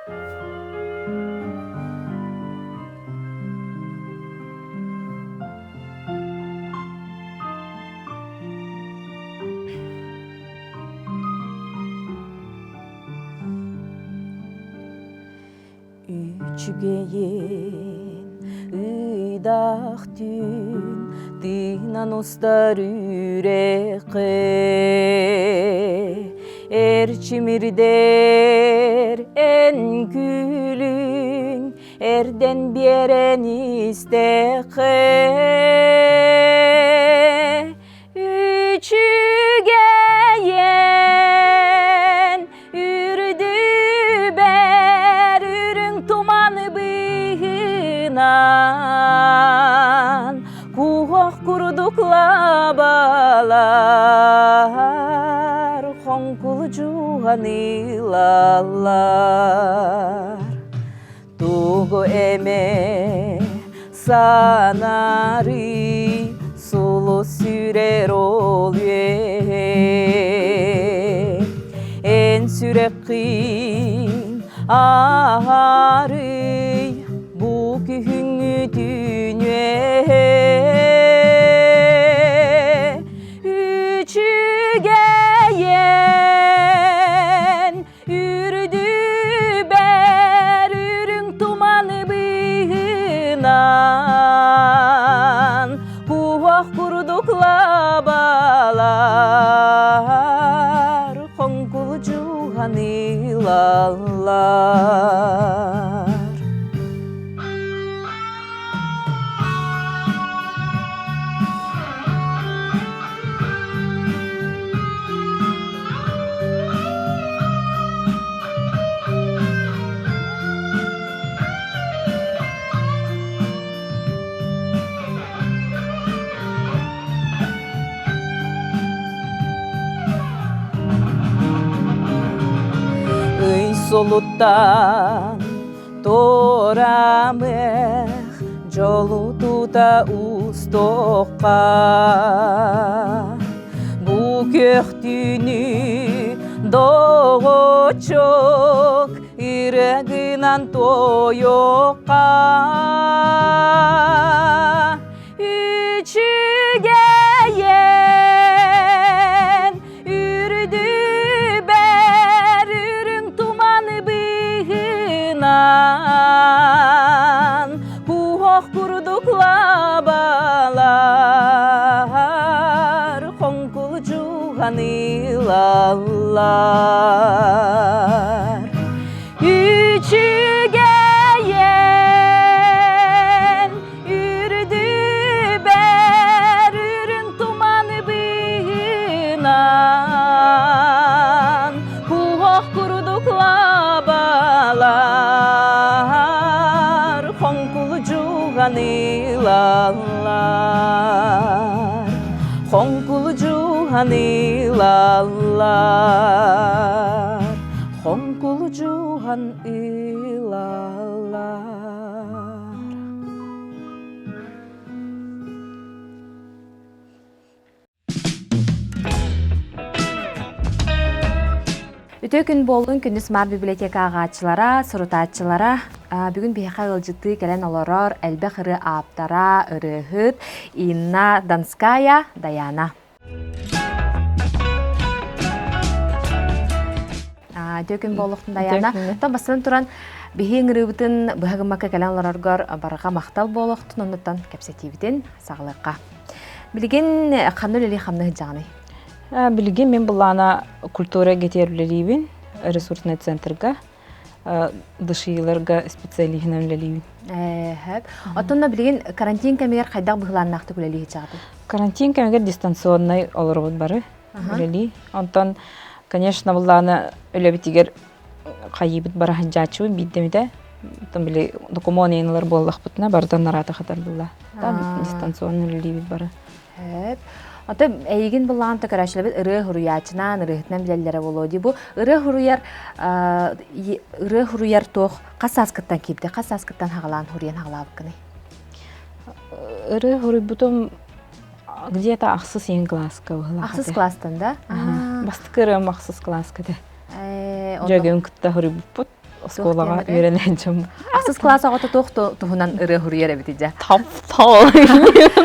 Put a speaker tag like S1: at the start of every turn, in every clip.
S1: Үчүгэйин ыйдаах түүн тыынан устар үрэххэ Эрчимирдэр эн күлүҥ эрдэн биэрэн истэххэ Үчүгэйэн үрдүбэр үрүҥ туманы быыһынан куһах курдук лабалар хоҥкул дьуһанылаллар Тугу эмэ санарый сулус сүрэр ол үөһэ Эн сүрэххин аһарый бу күһүҥҥү түүн үөһэ Үчүгэйэн Үрдүбэр үрүҥ туманы быыһынан Куһах курдук лабалар Хоҥкул дьуһанылаллар. Ый сулуттан Турамых дьолу тута устуохха Бу көхтүүнү доҕочок ырыа гынан туойуохха Үчүгэйэн үрдүбэр үрүҥ туманы быыһынан куһах курдук лабалар хоҥкул дьуһанылаллар Үчүгэйэн Үрдүбэр үрүҥ туманы быыһынан Куһах курдук лабалар Хоҥкул дьуһанылаллар Хоҥкул дьуһанылаллар Хоҥкул дьуһан ылаллар
S2: Үтүө күн буоллун күндү Smart библиотека ааҕааччылара, сурутааччылара. Бүгүн биһиэхэ ыалдьыттыы кэлэн олорор элбэх ырыа ааптара, ырыаһыт Инна Донская, Даяна. Үтүө күн буолуохтун Даяна. Оттон бастатан туран биһи ыҥырыыбытын быһа гыммакка кэлэн олороргор барҕа махтал буолуохтун оннуттан кэпсэтиибитин саҕалыахха. Билигин ханна үлэлии хамна сылдьаҕыный?
S3: Билигин мин былаана культура гетер үлэлиибин ресурсный центрга дышииларга специалиһынан үлэлиибин.
S2: Ээ, Оттон билигин карантин кэмигэр хайдах быһылааннаахтык үлэлии сылдьаҕытый?
S3: Карантин кэмигэр дистанционнай олоробут бары үлэлии. Онтон, конечно, былаана үлэбитигэр хайыыбыт бара сылдьааччыбын биирдэмитэ. Оттон били докумуон ыйынылар буоллахпытына барытын нараата хатар булла. Дистанционно үлэлиибит бары.
S2: Сөп. Ото эйигин былаан төкөрөөчүлэбит ырыа хуруйааччынаан ырыаһытынан билэллэрэ буолуо дии. Бу ырыа хуруйар ырыа хуруйар туох хас сааскыттан киирдэ? Хас сааскыттан хаҕалаан хуруйан хаҕалаабыккыный?
S3: Ырыа хуруйбутум где-то ахсыс иһин класска быһылаах
S2: Ахсыс класстан да?
S3: Бастакы ырыам ахсыс класска этэ. Дьөгүм кытта хуруйбуппут. Оскуолаҕа үөрэнэн дьон.
S2: Ахсыс класс оҕото туох туһунан ырыа хуруйар эбит дьэ?
S3: Таптал.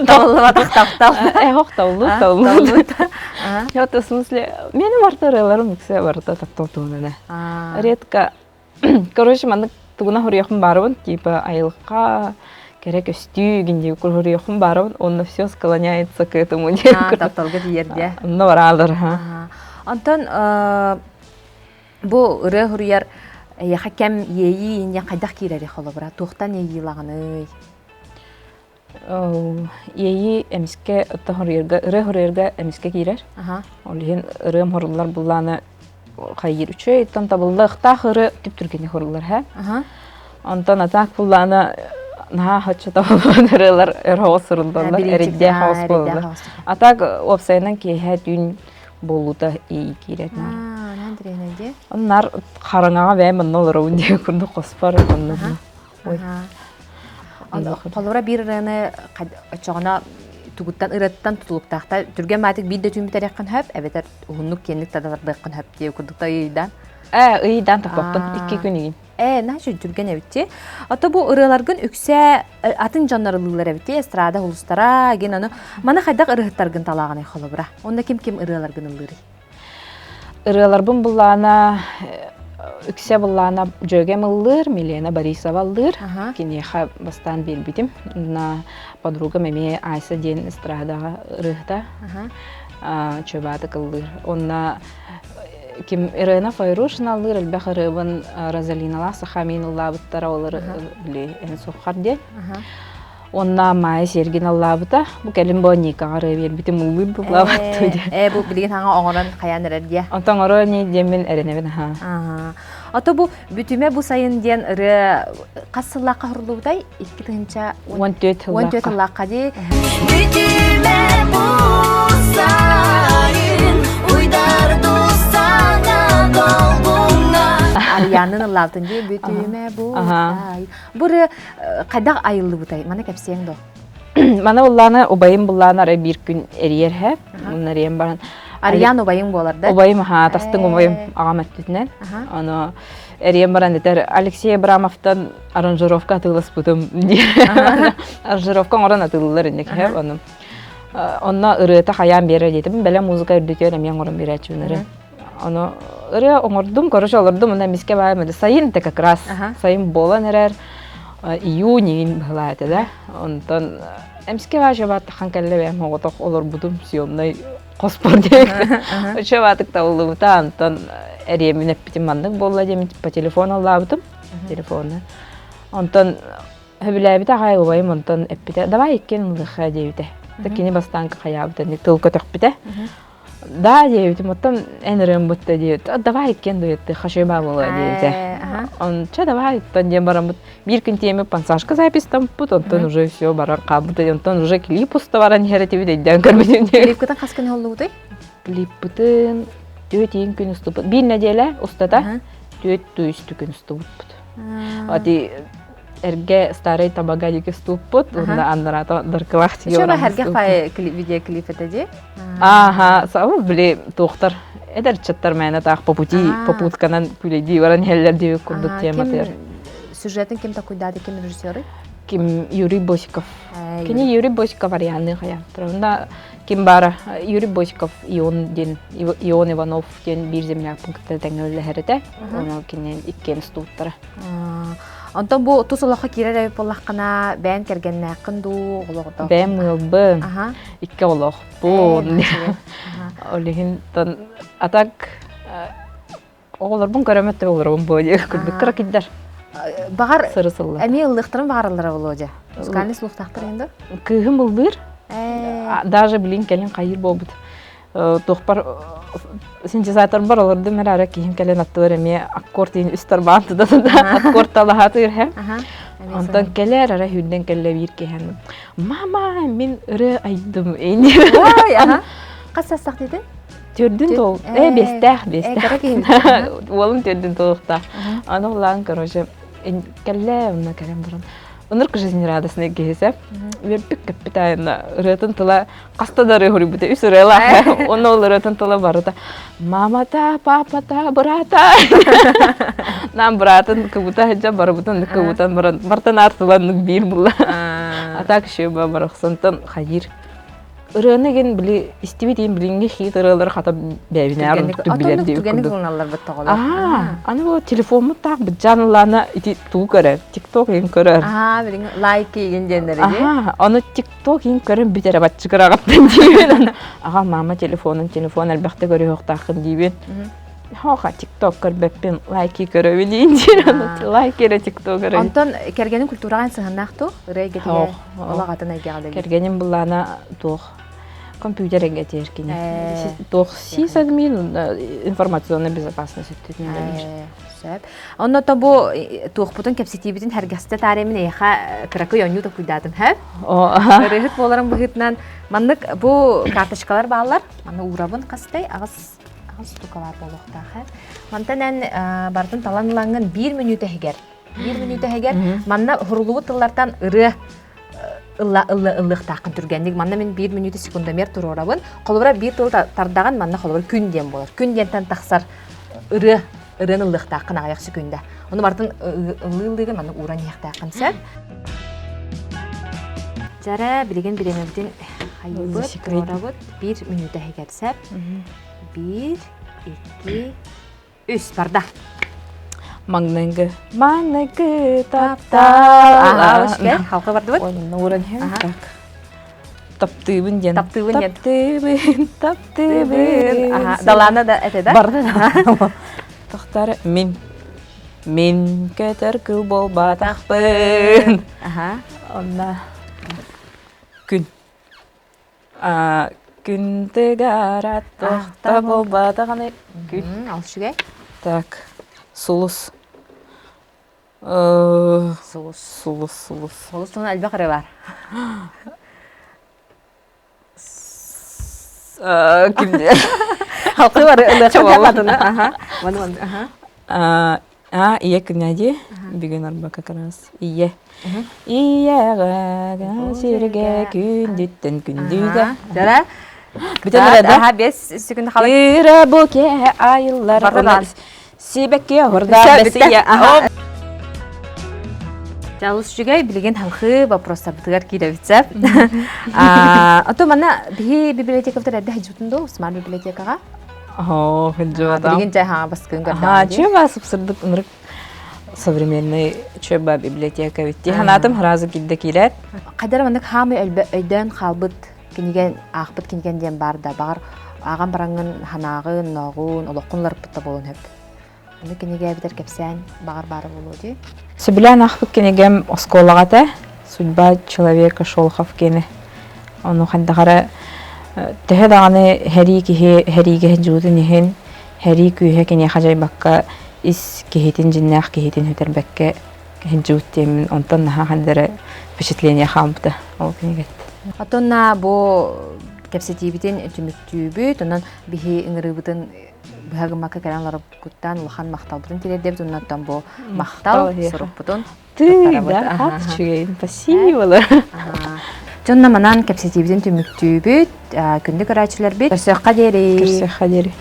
S2: Табыллыбатах таптал.
S3: Эхох таулу таулу. Вот в смысле, менин барыта ырыаларым үксэ барыта таптал туһунан. Редко Короче, маннык тугуна хоруйохпун баарыбын, типа айылҕа, кэрэ көстүү гин хоруйохпун баарыбын, онно все склоняется к этому.
S2: Тапталга тиийэр дии.
S3: Онно бараалар, ха.
S2: Онтон бу ырыа хуруйар эйиэхэ кэм иэйии инньэ хайдах киирэри холобура туохтан иэйиилаҕыный?
S3: Иэйии эмискэ оттон хоруйарга ырыа хоруйарга эмискэ киирэр. Ол иһин ырыам хоруллар буллааны хайыыр үчүгэй оттон табыллыахтаах ырыа түп-түргэнник хоруллар һэ. Онтон атаак буллааны наһаа хоччо табыллыбат ырыалар өр оҕус суруллаллар, эриддээх оҕус буолаллар. А так уопсайынан киэһэ түүн буолуута иэйии киирэр наар. Наар хараҥаҕа бэйэм онно олоробун диэн курдук хоспор онно Ой.
S2: Холобура биир ырыаны оччоҕуна тугуттан ырыаттан тутулуктаахта түргэн баатык биир да түүн бүтэриэххин сөп эбэтэр уһуннук киэҥник тардыаххын сөп диye курдук ыйдан.
S3: Ээ ыйдан таппаппын икки күн игин.
S2: Ээ наша түргэн эбитти. Ото бу ырыаларгын үксэ атын дьоннор ылыылар эбити эстрада улустара гин ону маны хайдах ырыһыттаргын талааҕынай холобура. Онно ким ким ырыаларгын ыллыырый?
S3: Ырыаларбын былаана үксэ былаана дьүөгэм ыллыыр, Милена Борисова ыллыыр. Киниэхэ бастаан биэрбитим. На подругам эмиэ Айса диэн эстрадаҕа ырыаһыта Чөбаатык ыллыыр. Онно ким Ирена Файрушина ыллыыр элбэх ырыабын Розалиналаах Сахамин ыллаабыттара ол били эн суххар диэн. Уонна Маайа Сергин аллаабыта. Бу кэлин бу Никаҕа ырыа биэрбитим ыллыыр буллаабат диэн.
S2: Ээ, бу билигин хаҥа оҥорон хайаан эрэр диэ.
S3: Онтон оҥоро ини диэммин эрэнэбин аһаа.
S2: Ото бу бүтүмэ бу сайын диэн ырыа хас сыллаахха хоруллубутай? 2014
S3: сыллаахха.
S2: сыллаахха дии.
S4: Бүтүмэ бу сайын уйдарду саҥа долгуҥҥа.
S2: Арианын ыллаабытын дии бүтүмэ бу сайын. Бу ырыа хайдах айыллыбытай? Маны кэпсиэҥ дуо?
S3: Маны буллаана убайым буллаана арай биир күн эрийэр һэ. Онно эрийэн баран
S2: Арыйаан убайыҥ буолар да?
S3: Убайым аһаа, тастыҥ убайым аҕам өттүтүнэн. Ону эрийэн баран этэр Алексей Абрамовтан аранжировка атыыласпытым диир. Аранжировка оҥорон атыылыылар инник һэ. Ону онно ырыата хайаан биэрэр диэтим. Бэлэм музыка үрдүтүгэр эмиэ оҥорон биэрээччибин ырыа. Ону ырыа оҥордум, короче, олордум, уонна эмискэ баайым это сайын это как раз сайын буолан эрэр июнь иин быһылаа этэ да. Онтон эмискэ баай бааттахан кэллэ бэйэм оҕотох олорбутум съемнай хоспор диэбит. Очо баатык табыллыбыта, онтон эриэмин эппитим маннык буолла диэмин по телефону аллаабытым телефону. Онтон Сөбүлээбитэ аҕай убайым онтон эппитэ, давай иккиэн ылыахха диэбитэ. Кини бастаан хайаабыта, тыл көтөхпүтэ. Да диэбитим, оттон эн ырыам бутта диэбит. Давай иккиэн дуэттыахха шөйбаа буолуо диэбитэ. Онча давай оттон диэн бараммыт биир күн тиэмэ пансажка запись-тампыт, онтон уже все баран хаалбыт, онтон уже клип уста баран иһэр этибит өйдөөн көрбүтүм.
S2: Клипкытын хас күн холлубутуй?
S3: Клиппытын түөрт иин күн устубут. Биир нэдиэлэ устата түөрт үстү күн устубуппут. Ати эргэ старый табага диэки уступпут, уонна аннараата даркылаах тиги
S2: Еще эргэ фай видеоклип это ди?
S3: Ага, сабы били туохтар эдэр чаттар мээнэ таах по пути попутканан күлэйдии баран иһэллэр диэбит курдук тематыгар.
S2: Сюжетын ким такуйдаады, ким режиссеры?
S3: Ким Юрий Босиков. Кини Юрий Босиков Арианны хаяттыр. Онда ким бара Юрий Босиков Ион диэн Ион Иванов диэн биир земляк пункта тэҥҥэ үлэлэһэр этэ. Оны кинин иккиэн устубуттара.
S2: Онтон бу тус олоххо киирэр эбит буоллаххына, бэйэн кэргэннээххин дуу, оҕолоҕото?
S3: Бэйэм ыалбын, икки оҕолоохпун. Ол иһин а так оҕолорбун көрөмөт оҕолорбун буо диye курдук кыра киддер.
S2: Баҕар эмиэ ыллыахтарын баҕараллара Володя. Музыкальный слухтаахтар енді?
S3: Кыыһым ыллыыр. Даже билин кэлин хайыр буолбут. Туохпар синтезаторбар олордум эрэ киһим кэлэн аттыбар эмиэ аккорд иин үс тарбаан туда аккорд талаһаатыыр һэ. Онтон кэлэр ара хүрдэн кэллэ биир киһэн мама мин ырыа айдым
S2: Хас састах диэтин?
S3: Төрдүн тол э бестээх бестээх уолум төрдүн толуктаах аны улаан короче кэллэ онно кэлэн баран ынырк жизнерадостный киһисэ үөрбүт көппүт айына ырыатын тыла хаста да ырыа хоруйбута үс ырыалаах онно ол ырыатын тыла барыта мамата папата брата. Нам быраатын кыбыта сылдьан барыбытын кыбытан баран бартан артыланнык биир булла. А так еще барахсантан хайыр. Ырыаны ген били истибит иин билиҥҥи хит ырыалары хата бэйэбинээр онтук билэр диэбит
S2: Түгэнник
S3: курдук.
S2: ылыналлар быттаҕалар.
S3: Аа, аны бу телефоммут таах быдьаан ыллаана ити тугу көрөр? Тикток иин көрөр.
S2: Аа, билиҥ лайк иигин диэннэри дии.
S3: Аха, ону тикток иин көрөн бүтэрэ баччыгыраҕыттан диибин. Аҕа мама телефонун телефон элбэхтэ көрүөхтааххын диибин. Хоха тикток көрбөппүн, лайки көрөбүн диир. Лайк эрэ тикток көрөбүн.
S2: Онтон кэргэнин культураҕа сыһаннаах ту? Ырыа эйгэтигэр олох атын эйгэҕэ үлэлиир.
S3: Кэргэним былаана туох компьютер эйгэтигэр кини. Туох сисадмин информационная безопасность өттүтүн үлэлиир.
S2: Сөп. Онно то бу туохпутун кэпсэтиибитин хэргэстэ таарыймын эйиэхэ кыракый оонньуу токуйдаатым, һэ? Ырыаһыт буоларым быһыытынан маннык бу карточкалар бааллар. Манна уурабын хастай аҕыс аҕыс штука баар буолуохтаах ээ. Мантан эн барытын талан ылаҥҥын биир мүнүүтэ иһигэр биир мүнүүтэ иһигэр манна хуруллубут тыллартан ырыа ылла ылла ыллыахтааххын түргэнник. Манна мин биир мүнүүтэ секундомер туруорабын. Холобура биир тылы тардаҕын манна холобура күн диэн буолар. Күн диэнтэн тахсар ырыа ырыаны ыллыахтааххын аҕыйах секунда. Ону барытын ыллыы-ыллыыгын манна ууран иһиэхтээххин сөп. Дьара билигин бириэмэбитин хайыыбыт, туруорабыт. Биир мүнүүтэ иһигэр сөп. Биир, икки, үс барда.
S3: Маҥнайгы, маҥнайгы таптал.
S2: Халка бардыбыт.
S3: Ууран иһэн так. Таптыыбын диэн.
S2: Таптыыбын диэн.
S3: Таптыыбын, таптыыбын.
S2: Далаана да этэ да?
S3: Барда да. Тохтар мин. Мин көтөр кыл буолбатахпын. Онна күн. Күн тыгара тохта буолбатаҕына күн.
S2: Ол үчүгэй.
S3: Так, сулус.
S2: Сулус.
S3: Сулус, сулус.
S2: Сулус туһунан элбэх ырыа баар.
S3: Ким диэн?
S2: Халкы бар ылыахха Аха. Маны маны.
S3: Аха. А, ийэ күнэ дии. Бүгүн арба как раз ийэ. Ийэҕэ сиргэ күндүттэн күндүтэ.
S2: Дара.
S3: Бүтэн эрэ да?
S2: Аха, бес секунд халык.
S3: Ира бу киэһэ айыллар.
S2: Барылан.
S3: Сибэкки оһурда бэсийэ.
S2: Дьалыс үчүгэй билигин халхыы вопростарбытыгар киирэбит сөп. Ото манна биһи библиотекабытыр эрдэ хадьыбытын доо Усман библиотекаҕа.
S3: Оо, хадьыбатам.
S2: Билигин дьэ хаҥа баскын
S3: Аха,
S2: көрдөҕүн
S3: чүө баа сыпсырдык ынырык современный чүө баа библиотека битти. Ханаатым сразу киирдэ киирээт.
S2: Хайдара маннык хаамай өйдөөн хаалбыт кинигэ аахпыт киниген диэн баар да баҕар ааҕан бараҥҥын санааҕын, нооҕун, олоххун уларыппыт да буолуон сөп. Ону кинигэ эбэтэр кэпсээн баҕар баара буолуо дии.
S3: Сөбүлээн аахпыт кинигэм оскуолаҕа этэ. Судьба человека Шолохов киэнэ. Ону хайдах эрэ төһө даҕаны һэрии киһи һэриигэ сылдьыбытын иһин, һэрии күүһэ киниэхэ дьайбакка ис киһитин дьиннээх киһитин сүтэрбэккэ сылдьыбыт диэммин онтон наһаа хайда эрэ впечатление хаалбыта ол кинигэттэн.
S2: Отонна бу кэпсэтиибитин түмүктүүбүт, онон биһи ыҥырыыбытын быһа гыммакка кэлэн олорбуккуттан улахан махталбытын тириэрдэбит, оннуттан бу махтал сурукпутун
S3: Ты, да, үчүгэй, спасибо.
S2: Дьонно манан кэпсэтиибитин түмүктүүбүт, күндү көрөөччүлэрбит. Көрсүөххэ диэри.
S3: Көрсүөххэ диэри.